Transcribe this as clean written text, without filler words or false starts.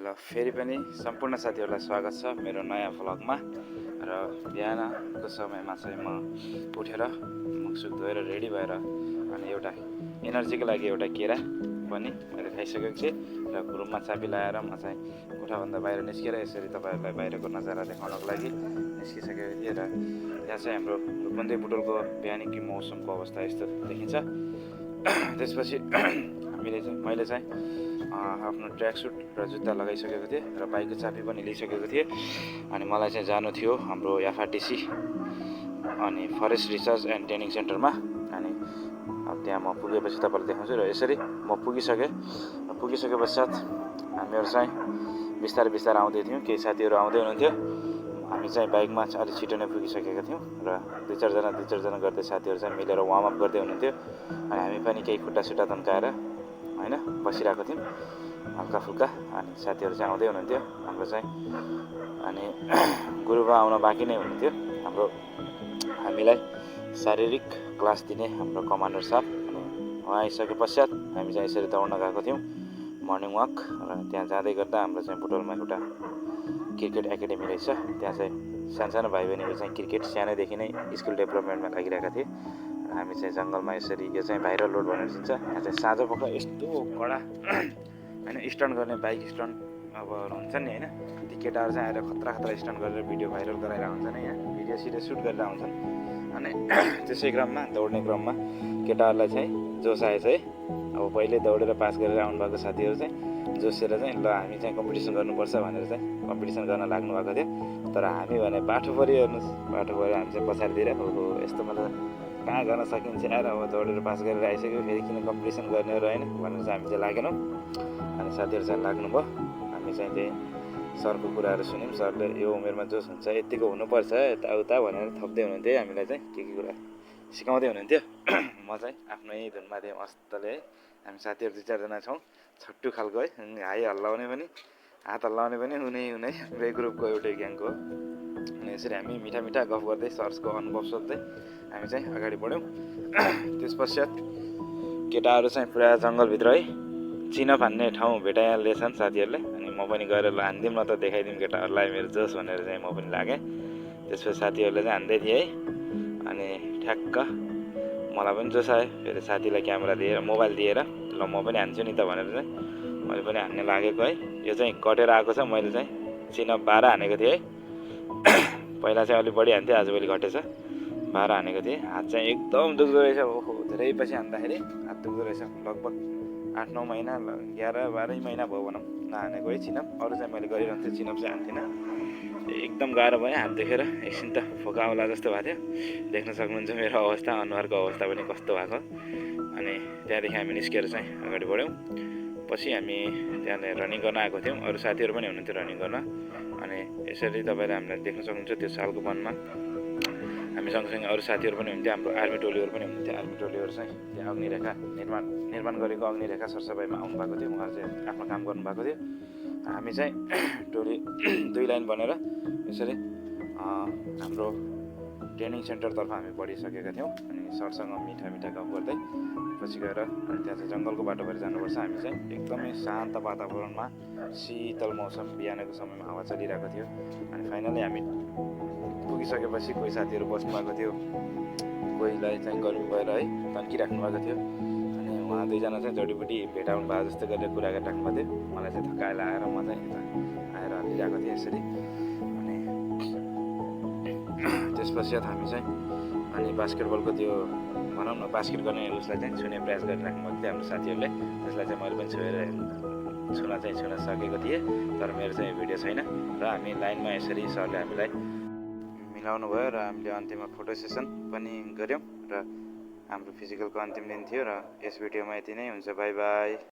ल फेरि पनि सम्पूर्ण साथीहरूलाई स्वागत छ मेरो नयाँ भ्लगमा। र बिहानको समयमा चाहिँ म उठेर मुखसुख धोएर रेडी भएर अनि एउटा एनर्जीको लागि एउटा केरा पनि मैले खाइसकेको छु र रुममा चाबी लगाएर म चाहिँ कोठाभन्दा बाहिर निस्केर यसरी तपाईँहरूलाई बाहिरको नजारा देखाउनको लागि निस्किसकेको थिएँ। र यहाँ चाहिँ हाम्रो रुकुन्दै बुटोलको बिहानीको मौसमको अवस्था यस्तो देखिन्छ। त्यसपछि मैले चाहिँ आफ्नो ट्र्याक सुट र जुत्ता लगाइसकेको थिएँ र बाइकको चाबी पनि लिइसकेको थिएँ। अनि मलाई चाहिँ जानु थियो हाम्रो एफआरटिसी अनि फरेस्ट रिसर्च एन्ड ट्रेनिङ सेन्टरमा। अनि त्यहाँ म पुगेपछि तपाईँलाई देखाउँछु। र यसरी म पुगिसके पश्चात हामीहरू चाहिँ बिस्तारै बिस्तारै आउँदै थियौँ। केही साथीहरू आउँदै हुनुहुन्थ्यो। हामी चाहिँ बाइकमा अलिक छिटो नै पुगिसकेका थियौँ र दुई चारजना गर्दै साथीहरू चाहिँ मिलेर वार्मअप गर्दै हुनुहुन्थ्यो। अनि हामी पनि केही खुट्टा सुट्टा तन्काएर होइन बसिरहेको थियौँ हल्का फुल्का। अनि साथीहरू चाहिँ आउँदै हुनुहुन्थ्यो हाम्रो चाहिँ। अनि गुरुबा आउन बाँकी नै हुनुहुन्थ्यो हाम्रो हामीलाई शारीरिक क्लास दिने हाम्रो कमान्डर साहब। अनि उहाँ आइसके पश्चात हामी चाहिँ यसरी दौड्न गएको थियौँ मर्निङ वाक। र त्यहाँ जाँदै गर्दा हाम्रो चाहिँ बुटोलमा एउटा क्रिकेट एकाडेमी रहेछ। त्यहाँ चाहिँ सानो भाइ बहिनीहरू चाहिँ क्रिकेट सानैदेखि नै स्किल डेभलपमेन्टमा लागिरहेका थिए। र हामी चाहिँ जङ्गलमा यसरी यो चाहिँ भाइरल रोड भनेर चिन्छ। यहाँ चाहिँ साँझ पख यस्तो कडा होइन स्टन्ट गर्ने बाइक स्टन्ट अब हुन्छ नि होइन, ती केटाहरू चाहिँ आएर खतरा स्टन्ट गरेर भिडियो भाइरल गराएर हुन्छ नि, यहाँ भिडियो सिडियो सुट गरेर आउँछन्। अनि त्यसै क्रममा दौड्ने क्रममा केटाहरूलाई चाहिँ जोस आएछ है। अब पहिले दौडेर पास गरेर आउनुभएको साथीहरू चाहिँ जोसेर चाहिँ ल हामी चाहिँ कम्पिटिसन गर्नुपर्छ भनेर चाहिँ कम्पिटिसन गर्न लाग्नु भएको थियो। तर हामी भने बाटो पऱ्यो हेर्नुहोस्, बाटो पऱ्यो। हामी चाहिँ पछाडितिर ओहो यस्तो मतलब कहाँ गर्न सकिन्छ यार, अब दौडेर पास गरेर आइसक्यो फेरि किन कम्पिटिसन गर्ने हो र होइन भनेर चाहिँ हामी चाहिँ लागेनौँ। अनि साथीहरू चाहिँ लाग्नुभयो। हामी चाहिँ त्यही सरको कुराहरू सुन्यौँ। सरले यो उमेरमा जोस हुन्छ यतिको हुनुपर्छ यताउता भनेर थप्दै हुनुहुन्थ्यो हामीलाई चाहिँ के कुरा सिकाउँदै हुनुहुन्थ्यो। म चाहिँ आफ्नै धुनमा थिएँ मस्तले है। हामी साथीहरू दुई चारजना छौँ छट्टु खालको है, हाई हल्लाउने पनि हात हल्लाउने पनि हुनै एउटै ग्रुपको एउटै ग्याङको। अनि यसरी हामी मिठा गफ गर्दै सरको अनुभव सोध्दै हामी चाहिँ अगाडि बढ्यौँ। त्यस पश्चात केटाहरू चाहिँ पुरा जङ्गलभित्र है चिनप हान्ने ठाउँ भेटाइहाल्दैछन् साथीहरूले। अनि म पनि गएर ल हानिदिउँ न त देखाइदिउँ केटाहरूलाई मेरो जोस भनेर चाहिँ म पनि लागेँ। त्यसपछि साथीहरूले चाहिँ हान्दै थिए है। अनि ठ्याक्क मलाई पनि जोस आयो। फेरि साथीलाई क्यामेरा दिएर मोबाइल दिएर ल म पनि हान्छु नि त भनेर चाहिँ मैले पनि हान्ने लागेको है। यो चाहिँ कटेर आएको छ। मैले चाहिँ चिनप 12 हानेको थिएँ है। पहिला चाहिँ अलिक बढी हान्थेँ, आजभोलि घटेछ 12 हानेको थिएँ। हात चाहिँ एकदम दुख्दो रहेछ। ओहो धेरै पछि हान्दाखेरि हात दुख्दो रहेछ। लगभग 8-9 महिना 11-12 महिना भयो भनौँ नहानेको है चिनप। अरू चाहिँ मैले गरिरहन्थेँ, चिनप चाहिँ हान्थिनँ। एकदम गाह्रो भयो हात देखेर एकछिन त फोका आउला जस्तो भएको थियो। देख्न सक्नुहुन्छ मेरो अवस्था, अनुहारको अवस्था पनि कस्तो भएको। अनि त्यहाँदेखि हामी निस्केर चाहिँ अगाडि बढ्यौँ। पछि हामी त्यहाँनिर रनिङ गर्न आएको थियौँ। अरू साथीहरू पनि हुनुहुन्थ्यो रनिङ गर्न। अनि यसरी तपाईँले हामीलाई देख्न सक्नुहुन्छ त्यो सालको वनमा हामी सँगसँगै अरू साथीहरू पनि हुन्थ्यो। हाम्रो आर्मी टोलीहरू पनि हुन्थ्यो। आर्मी टोलीहरू चाहिँ त्यहाँ अग्निरेखा निर्माण गरेको अग्निरेखा सरसफाइमा आउनुभएको थियो। उहाँहरू चाहिँ आफ्नो काम गर्नुभएको थियो। हामी चाहिँ टोली 2 लाइन बनेर यसरी हाम्रो ट्रेनिङ सेन्टरतर्फ हामी बढिसकेका थियौँ। अनि सरसँग मिठा गफ गर्दै पछि गएर अनि त्यहाँ चाहिँ जङ्गलको बाटो भएर जानुपर्छ। हामी चाहिँ एकदमै शान्त वातावरणमा शीतल मौसम बिहानको समयमा हावा चलिरहेको थियो। अनि फाइनली हामी पुगिसकेपछि कोही साथीहरू बस्नु भएको थियो, कोहीलाई चाहिँ गर्मी भएर है तन्किराख्नु भएको थियो। अनि उहाँ दुईजना चाहिँ जडीबुटी भेटाउनु भएको जस्तो गरेर कुरा गरिराख्नु भएको थियो। मलाई चाहिँ थकाएर आएर म चाहिँ यता आएर हल्लिरहेको थिएँ यसरी। अनि त्यस पश्चात हामी चाहिँ अनि बास्केटबलको त्यो भनौँ न बास्केट गर्ने उसलाई चाहिँ छुने प्रयास गरिराख्नु भएको थियो हाम्रो साथीहरूले। त्यसलाई चाहिँ मैले पनि छुन सकेको थिएँ। तर मेरो चाहिँ भिडियो छैन। र हामी लाइनमा यसरी सरले हामीलाई मिलाउनु भयो र हामीले अन्तिममा फोटो सेसन पनि गऱ्यौँ। र हाम्रो फिजिकलको अन्तिम दिन थियो। र यस भिडियोमा यति नै हुन्छ। By by.